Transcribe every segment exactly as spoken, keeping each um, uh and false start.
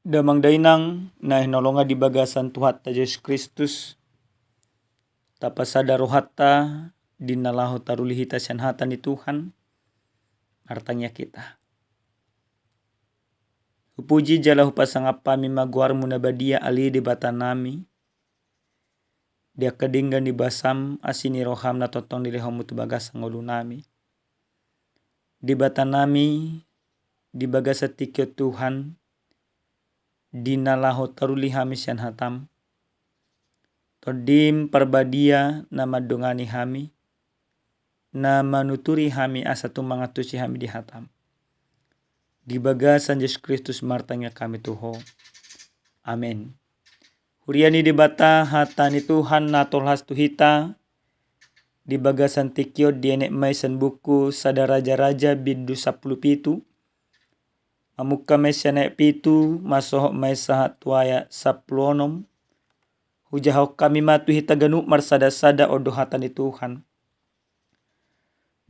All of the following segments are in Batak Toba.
Damang dainang na hinaholongan di bagasan Tuhanta Jesus Kristus, tapasada rohanta di na laho taruli hita sian hata ni Tuhan. Martangiang hita. Hupuji jala hupasangap hami ma goarmu na badia, ale Debata nami. Di angka denggan ni basam, asi ni roham na tongtong dilehonmu tu bagasan ngolu nami. Debata nami, di bagasan tingki on Tuhan, di na laho taruli hami sian hatam, Tondim Parbadia na mandongani hami, na manuturi hami asa tung mangantusi hami di hatam. Di bagasan Jesus Kristus martangiang hami tu Ho. Amen. Huria ni Debata, hata ni Tuhan na tolhas tu hita, di bagasan tingki on dienet ma i sian buku Sada Raja-raja bindu sampulu pitu, mamungka ma i sian ayat pitu, masohot ma i sahat tu ayat sampulu onom. Hujahahon hami ma tu hita ganup marsada-sada, on do hata ni Tuhan.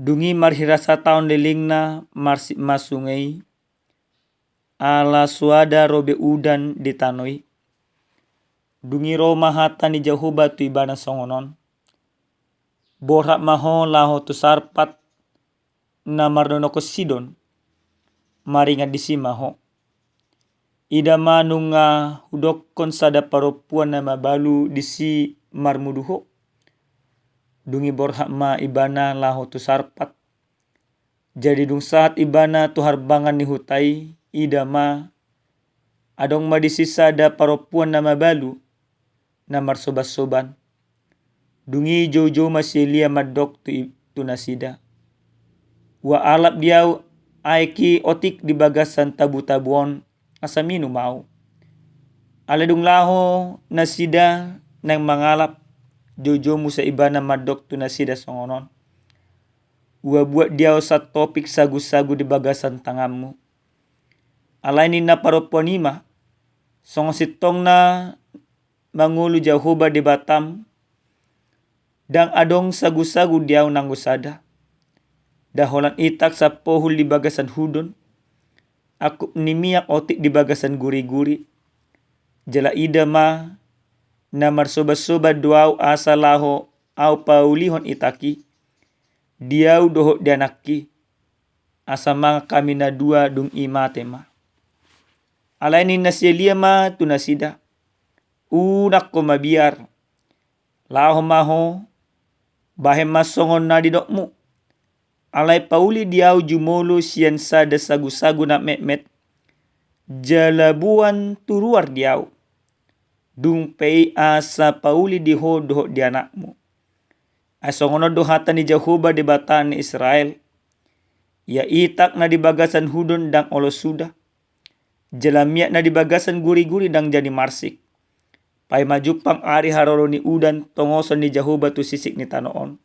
Dung i marhirasataon lelengna, marsik ma sunge i, ala soada ro be udan di tano i. Dung i ro ma hata ni Jahowa tu ibana songon on: Borhat ma ho laho tu Sarpat, na mardonohon Sidon, maringan disi ma ho. Ida ma, nunga hudokkon sada parompuan na mabalu disi marmudu ho. Dung i borhat ma ibana laho tu Sarpat. Jadi dung sahat ibana tu harbangan ni huta i, ida ma, adong ma disi sada parompuan na mabalu, na marsoban-soban. Dung i joujou ma si Elia mandok tu i-, tu nasida: Ua alap di ahu aek i otik di bagasan tabu-tabu on, asa minum ahu. Alai dung laho nasida naeng mangalap, joujou muse ibana mandok tu nasida songon on: Ua buat di ahu santopik sagu-sagu di bagasan tanganmu. Alai ninna parompuan i ma: Songon sintongna mangolu Jahowa Debatam, ndang adong sagu-sagu di ahu nanggo sada. Nda holan itak sapohul di bagasan hudon, angkup ni miak otik di bagasan guri-guri. Jala ida ma, na marsoban-soban do ahu asa laho ahu paulihon itak i di ahu dohot di anakki, asa mangan hami na dua, dung i mate ma. Alai ninna si Elia ma tu nasida: Unang ho mabiar, laho ma ho, bahen ma songon na nidokmu. Alai pauli di ahu jumolo sian sada sagu-sagu na metmet, jala boan tu ruar di ahu. Dung pe i asa pauli di ho dohot di anakmu. Ai songon on do hata ni Jahowa Debata ni Israel: Ia itak na di bagasan hudon ndang olo suda, jala miak na di bagasan guri-guri ndang jadi marsik. Paima jumpang ari haroro ni udan tongoson ni Jahowa tu sisik ni tano on.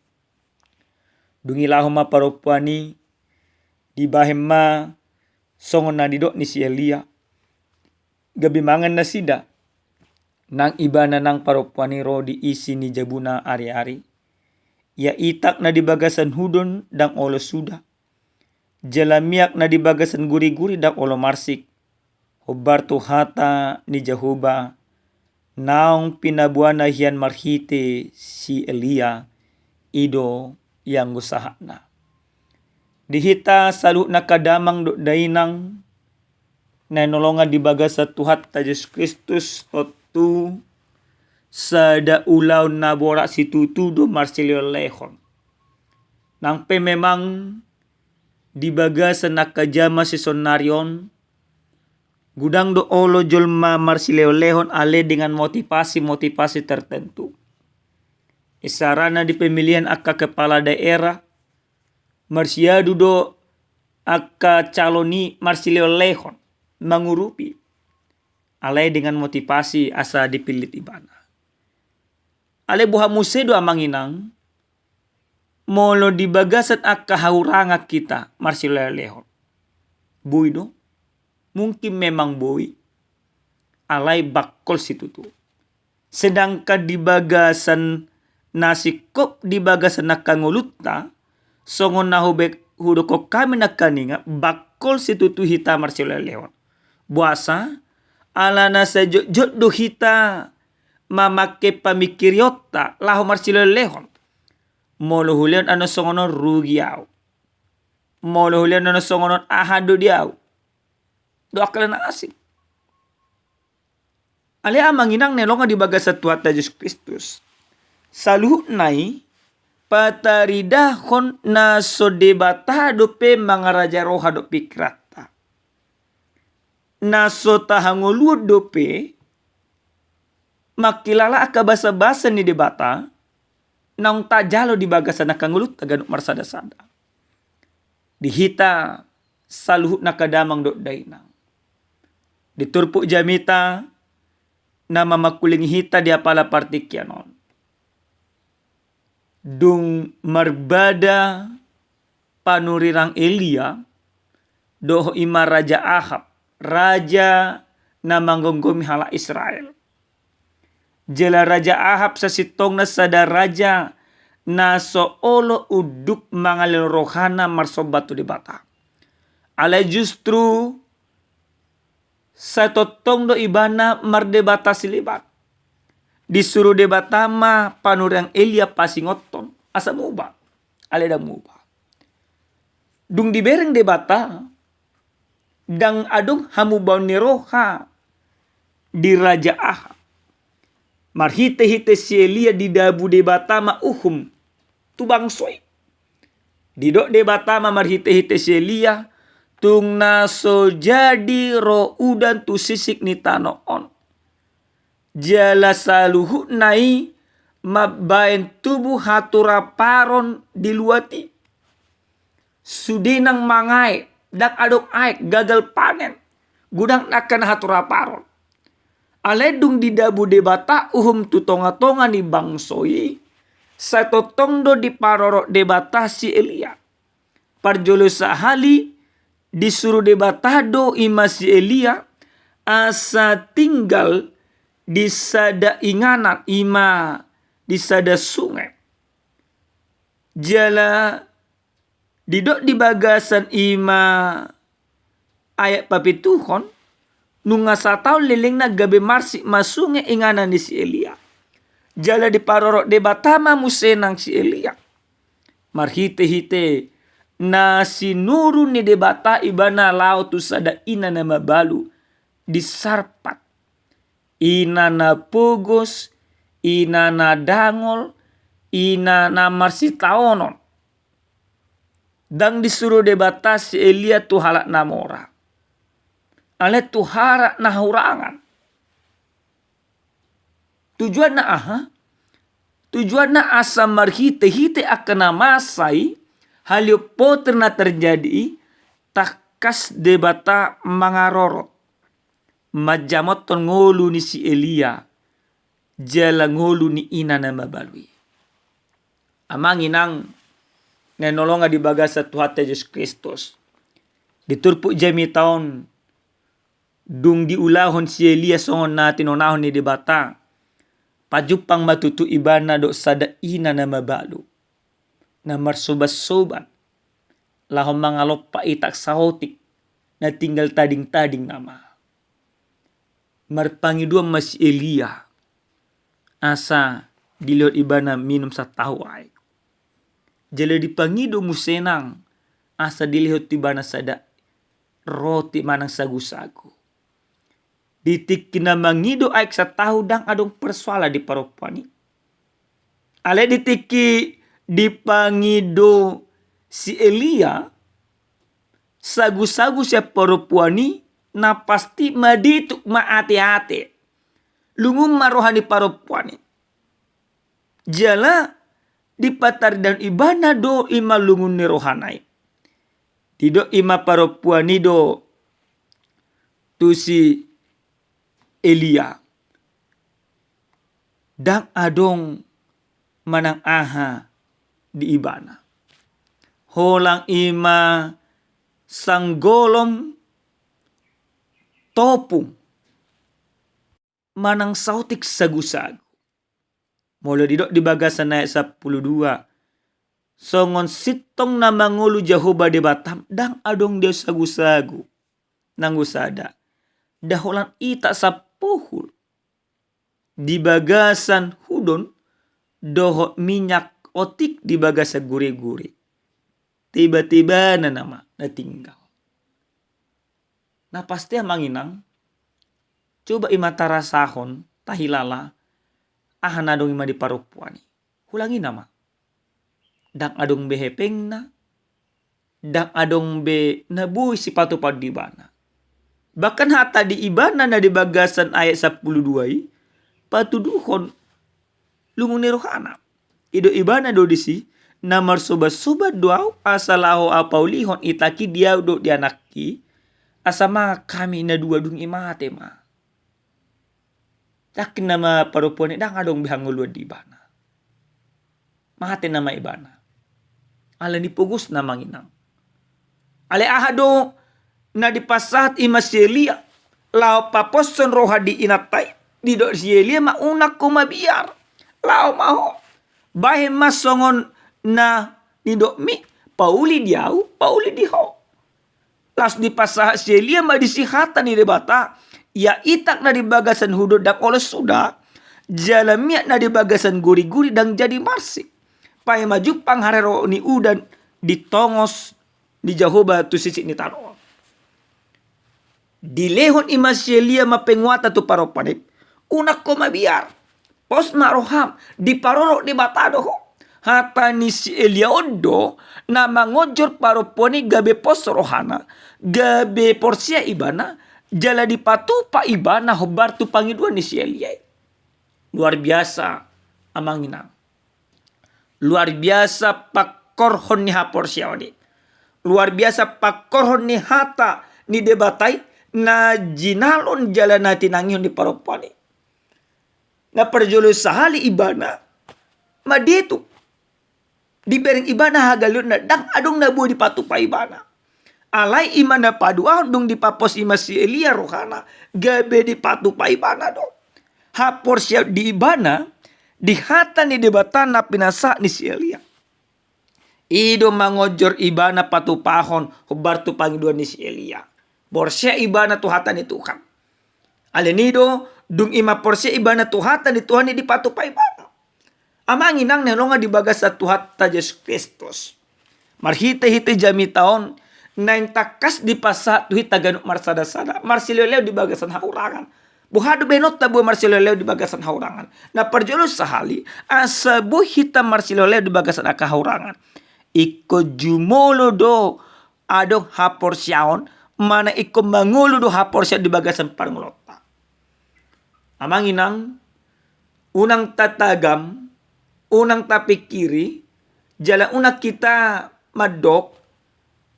Dung i laho ma parompuan i, dibahen ma songon na nidok ni si Elia. Gabe mangan nasida. Nang ibana nang parompuan i ro di isi ni jabuna ari-ari. Ia itak na di bagasan hudon ndang olo suda, jala miak na di bagasan guri-guri ndang olo marsik. Hombar tu hata ni Jahowa naung pinaboana hian marhite si Elia. I do ianggo sahatna. Di hita saluhutna angka damang dohot dainang na hinaholongan di bagasan Tuhanta Jesus Kristus, tontu sada ulaon na borat situtu do marsilehon-lehon. Nang pe memang di bagasan angka jaman sisonari on, godang do olo jolma marsilehon-lehon ale dengan motivasi-motivasi tertentu. Isarana di pemilihan angka kepala daerah, marsiadu do angka calon i marsilehon-lehon, mangurupi. Alai dengan motivasi asa dipillit ibana. Alai boha muse do amang inang, molo di bagasan angka hahurangan hita marsilehon-lehon? Boi do? Mungkin memang boi. Alai bangkol situtu. Sedangkan di bagasan na singkop di bagasan angka ngolunta, songon na hube-, hudokkon hami nangkaningan, bangkol situtu hita marsilehon-lehon. Boasa? Alana sai jotjot do hita mamangke pamingkirionta laho marsilehonlehon. Molo hulehon annon songon on, rugi au. Molo hulehon annon songon on, aha do di au? Dohot angka na asing. Alai amang inang na hinaholongan di bagasan Tuhanta Jesus Kristus, saluhutna i pataridahon na so Debata dope mangaraja roha dohot pingkiranta. Na so tahangoluhon dope mangkilala angka basabasa ni Debata naung tajalo di bagasan angka ngolunta ganup marsadasada. Di hita saluhutna angka damang dohot dainang, di turpuk jamita na mamangkulingi hita di apala partingkian on, dung marbada panurirang Elia dohot i ma Raja Ahab, raja na manggomgomi halak Israel. Jala Raja Ahab sasintongna sada raja na so olo unduk mangalehon rohana marsomba tu Debata. Alai justru sai tongtong do ibana mardebata sileban. Disuru Debata ma panurirang Elia pasingothon asa muba. Alai ndang muba. Dung dibereng Debata, ndang adong hamubaon ni roha di Raja Ahab. Marhitehite si Elia didabu Debata ma uhum tu bangso i. Didok Debata ma marhitehite si Elia, tung na so jadi ro udan tu sisik ni tano on. Jala saluhutna i mambaen tubu haturaparon di luat i. Sude nang mangae, ndang adong aek, gagal panen. Godang angka na haturaparon. Alai dung didabu Debata uhum tu tongatonga ni bangso i, sai tongtong do diparorot Debata si Elia. Parjolo sahali disuru Debata do i ma si Elia asa tinggal di sada inganan, i ma di sada sunge. Jala didok di bagasan i ma ayat papituhon, nunga sataon lelengna gabe marsik ma sunge inganan ni si Elia. Jala diparorot Debata ma muse nang si Elia. Marhitehite na sinuru ni Debata ibana laho tu sada ina na mabalu di Sarpat. Ina na pogos, ina na dangol, ina na marsitaonon. Ndang disuru Debata si Elia tu halak na mora. Alai tu halak na hurangan. Tujuanna aha? Tujuanna asa marhitehite angka na masa i, halion potir na terjadi i, tangkas Debata mangarorot manjamothon ngolu ni si Elia, jala ngolu ni ina na mabalu i. Amang inang na hinaholongan di bagasan Tuhanta Jesus Kristus, di turpuk jamita on, dung diulahon si Elia songon na tinonahon ni Debata, pajumpang ma tutu ibana dohot sada ina na mabalu, na marsobansoban, laho mangalompa itak saotik na tinggal tadingtading nama. Marpangidoan ma si Elia asa dilehon ibana minum satahu aek. Jala dipangido muse nang asa dilehon tu ibana sada roti manang sagusagu. Di tingki na mangido aek satahu ndang adong persoalan di parompuan i. Alai di tingki dipangido si Elia sagusagu sian parompuan i, na pasti madituk ma ateate. Lungun ma roha ni parompuan i. Jala dipataridahon ibana do i ma lungun ni rohana i. Didok i ma parompuan i do tu si Elia, ndang adong manang aha di ibana. Holan i ma sanggolom topung manang saotik sagusagu. Molo didok di bagasan ayat sampulu dua, songon sintong na mangolu Jahowa Debatam, ndang adong di au sagusagu. Nanggo sada. Nda holan itak sampohul di bagasan hudon dohot minyak otik di bagasan guriguri. Tiba-tibana nama na tinggal. Na pasti amang inang, coba i ma tarasahon, tahilala, aha na adong i ma di parompuan i. Hulangi nama. Ndang adong be hepengna, ndang adong be na boi sipatupaon di ibana. Bahkan hata di ibana na di bagasan ayat sampulu dua i, patuduhon lungun ni rohana. I do ibana do disi, na marsobatsobat do au, asa laho au paulihon itak i di au dohot di anak i, asa mangan hami na dua dung i mate ma. Yakin nama parompuan i ndang adong be hangoluan di ibana. Mate nama ibana. Alani pogosna amang inang. Alai aha do na dipasahat i ma si Elia laho paposhon roha di inanta i, didok si Elia ma, unang ho mabiar. Laho ma ho. Bahen ma songon na nidokmi, pauli di au, pauli di ho. Laos dipasahat si Elia ma disi hata ni Debata, ia itak na di bagasan hudon ndang olo suda, jala minyak na di bagasan guriguri ndang jadi marsik. Paima jumpang haroro ni udan di tongos ni Jahowa tu sisik ni tano on. Dilehon i ma si Elia ma penguatan tu parompuan i, unang ho mabiar. Pos ma roham, diparorot Debata do ho. Hata ni si Elia on do na mangonjor parompuan i gabe pos rohana, gabe porsea ibana, jala dipatupa ibana hombar tu pangidoan ni si Elia i. Luar biasa amang inang. Luar biasa pangkorhon ni haporseaon i. Luar biasa pangkorhon ni hata ni Debata i na jinalon jala na tinangihon ni parompuan i. Na parjolo sahali ibana madetuk. Dibereng ibana hagaleonna, ndang adong na boi dipatupa ibana. Alai i ma na paduahon dung dipapos i ma si Elia rohana, gabe dipatupa ibana do haporseaon di ibana di hata ni Debata na pinasahat ni si Elia. I do mangonjor ibana patupahon hombar tu pangidoan ni si Elia. Porsea ibana tu hata ni Tuhan. Alani i do, dung i ma porsea ibana tu hata ni Tuhan i, dipatupa ibana. Amang inang na hinaholongan di bagasan Tuhanta Jesus Kristus, marhitehite jamita on naeng tangkas dipasahat tu hita ganup marsadasada, marsilehonlehon di bagasan hahurangan. Boha do bahenonta boi marsilehonlehon di bagasan hahurangan? Na parjolo sahali, asa boi hita marsilehonlehon di bagasan angka hahurangan, ingkon jumolo do adong haporseaon, manang ingkon mangolu do haporseaon di bagasan parngoluonta. Amang inang, unang tatagam, unang tapingkiri, jala unang hita mandok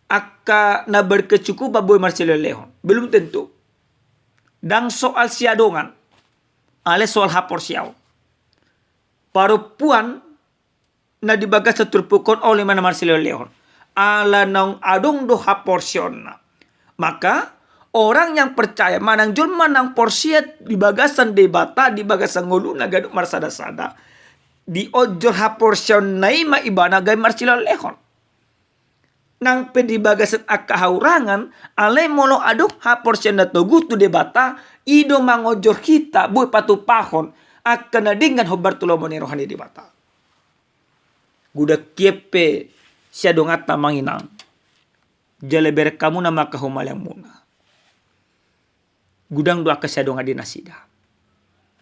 angka na berkecukupan boi marsilehonlehon. Belum tentu. Ndang soal siadongan, alai soal haporseaon. Parompuan na di bagasan turpuk on olo i ma na marsilehonlehon, ala naung adong do haporseaonna. Maka orang yang percaya, manang jolma naung porsea di bagasan Debata, di bagasan ngoluna ganup marsadasada, dionjor haporseaonna i ma ibana gabe marsilehonlehon. Nang pe di bagasan angka hahurangan, alai molo adong haporseaon na togu tu Debata, i do mangonjor hita boi patupahon angka na denggan hombar tu lomo ni roha ni Debata. Godang hian pe siadonganta amang inang, jala bereng hamuna ma angka humaliangmuna, godang do angka siadongan di nasida.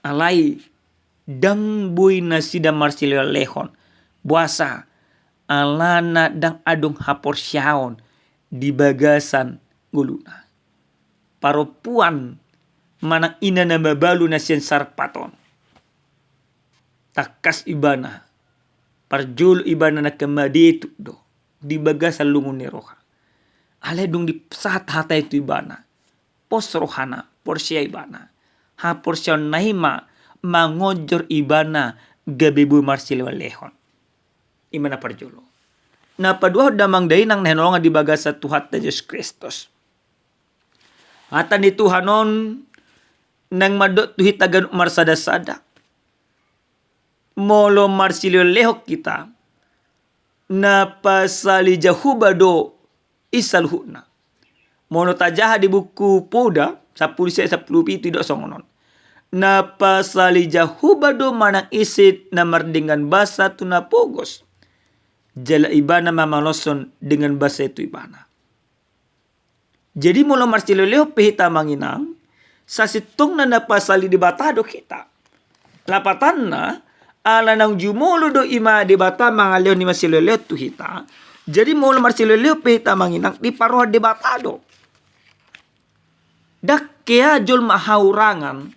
Alai ndang boi nasida marsilehonlehon. Boasa? Alana ndang adong haporseaon di bagasan ngoluna. Parompuan manang ina na mabalu na sian sarpat on, tangkas ibana, parjolo ibana nangkin madetuk do di bagasan lungun ni roha. Alai dung dipasahat hata i tu ibana, pos rohana, porsea ibana. Haporseaonna i ma mangonjor ibana gabe boi marsilehonlehon. I ma na parjolo. Na paduahon damang dainang na hinaholongan di bagasan Tuhanta Jesus Kristus, hata ni Tuhan on naeng mandok tu hita ganup marsadasada. Molo marsilehonlehon hita, na pasali Jahowa do i saluhutna. Molo tajaha di buku Poda, sampulu sia, sampulu pitu didok songon on. Na pasali Jahowa do manang ise na mardenggan basa tu na pogos, jala ibana mamaloshon denggan basa i tu ibana. Jadi molo marsileolehon pe hita amang inang, sasintongna na pasali Debata do hita. Lapatanna, ala naung jumolo do i ma Debata mangalehon i ma sileolehon tu hita. Jadi molo marsileolehon pe hita amang inang, diparrohahon Debata do. Ndang hea jolma hahurangan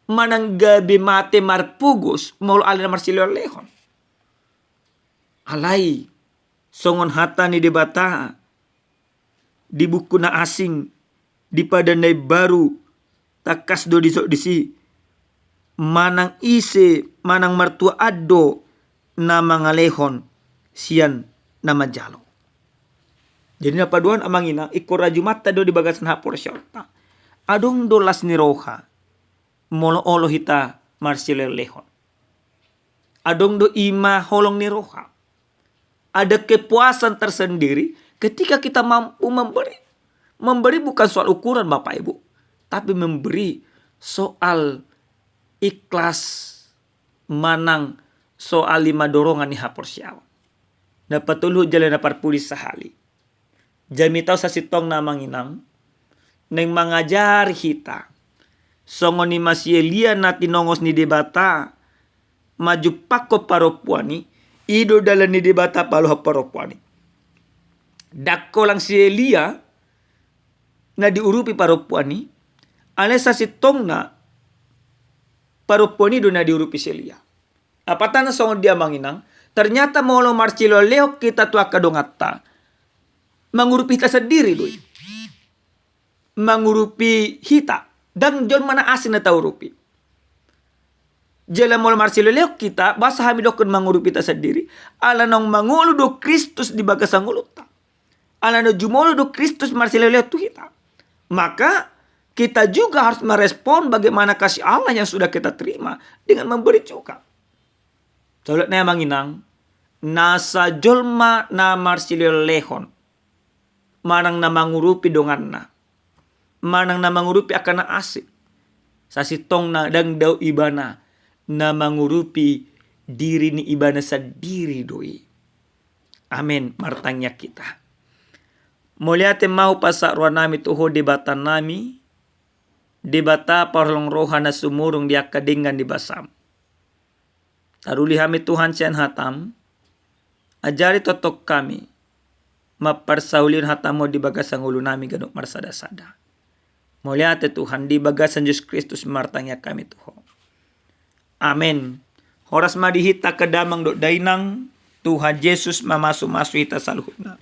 manang gabe mate marpogos molo alai na marsileolehon. Alai songon hata ni Debata di buku na asing, di Padan na Imbaru, tangkas do didok disi, manang ise, manang martuaan do na mangalehon sian na manjalo. Jadi na paduahon amang inang, ingkon rajumanta do di bagasan haporseaonta. Adong do las ni roha molo olo hita marsileolehon. Adong do i ma holong ni roha. Ada kepuasan tersendiri ketika kita mampu memberi. Memberi bukan soal ukuran, Bapak Ibu, tapi memberi soal ikhlas manang soal i ma dorongan ni haporseaon. Na patoluhon jala na parpudi sahali. Jamita on sasintongna amang inang, naeng mangajari hita. Songon i ma si Elia na tinongos ni Debata manjumpangkon parompuan i, i do dalan ni Debata paluahon parompuan i. Ndang holan si Elia na diurupi parompuan i, alai sasintongna parompuan i do na diurupi si Elia. Lapatanna songon dia amang inang, ternyata molo marsileolehon hita tu angka donganta, mangurupi hita sandiri do i. Mangurupi hita, ndang jolma na asing na taurupi. Jala molo marsileolehon hita, boasa hami dohonon mangurupi hita sandiri, ala naung mangolu do Kristus di bagasan ngolunta. Ala naung jumolo do Kristus marsileolehon tu hita. Maka kita juga harus merespon bagaimana kasih Allah yang sudah kita terima dengan memberi juga. Saulak nai amang inang, nasa jolma na marsileolehon manang na mangurupi donganna, manang na mangurupi angka na asing, sasintongna ndang dao ibana na mangurupi diri ni ibana sandiri do i. Amen. Martangiang hita. Mauliate ma hupasahat rohanami tu Ho Debatanami, Debata parholong roha na sumurung di angka denggan ni basam. Taruli hami Tuhan sian hatam, ajari tongtong hami mamparsaulihon hatam on di bagasan ngolunami ganup marsada-sada. Mauliate Tuhan, di bagasan Jesus Kristus martangiang hami tu Ho. Amen. Horas ma di hita angka damang dohot dainang, Tuhan Jesus mamasu-masu hita saluhutna.